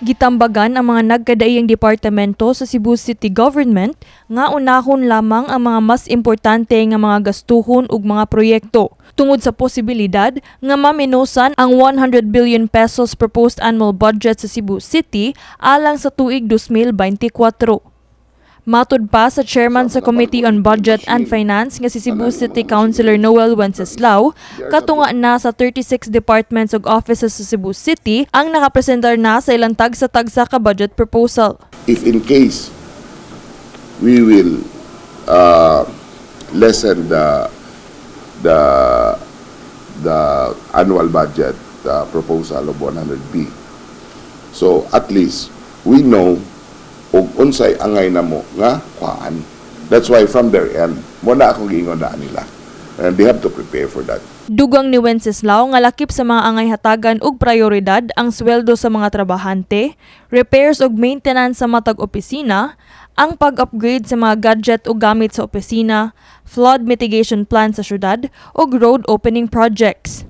Gitambagan ang mga nagkadaiyang departamento sa Cebu City Government nga unahon lamang ang mga mas importante nga mga gastuhon ug mga proyekto tungod sa posibilidad nga maminosan ang ₱100 billion proposed annual budget sa Cebu City alang sa tuig 2024. Matud pa sa chairman sa Committee on Budget and Finance nga si Cebu City Councilor Noel Wenceslao, katunga na sa 36 departments ug offices sa Cebu City ang nakapresentar na sa ilang tagsa-tagsa ka budget proposal. If in case we will lessen the annual budget proposal of 100B. So at least we know ug unsay angay namo nga kuhaan. That's why from their end, mao na akong giingon na nila. And they have to prepare for that. Dugang ni Wenceslao nga lakip sa mga angay hatagan og prioridad ang sweldo sa mga trabahante, repairs ug maintenance sa matag opisina, ang pag-upgrade sa mga gadget ug gamit sa opisina, flood mitigation plan sa syudad ug road opening projects.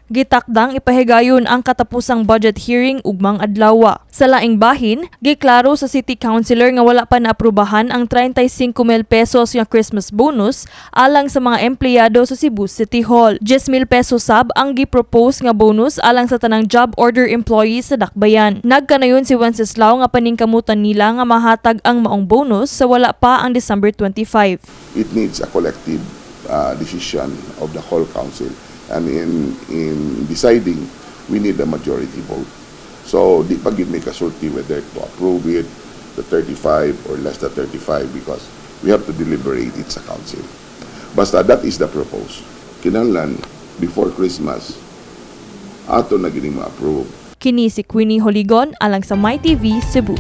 Gitakdang ipahigayon ang katapusang budget hearing ugmang adlaw. Sa laing bahin, giklaro sa City Councilor nga wala pa naaprubahan ang 35 mil pesos nga Christmas bonus alang sa mga empleyado sa Cebu City Hall. 10 mil pesos sab ang gi-propose nga bonus alang sa tanang job order employees sa Dakbayan. Nagkanayon si Wenceslao nga paningkamutan nila nga mahatag ang maong bonus sa wala pa ang December 25. It needs a collective decision of the whole council. And in deciding, we need a majority vote. So, di pa gyud may kasulti whether to approve it, the 35 or less than 35, because we have to deliberate it sa council. Basta that is the propose. Kinahanglan, before Christmas, ato na gyud ning ma-approve. Kini si Queenie Holigon alang sa MyTV Cebu.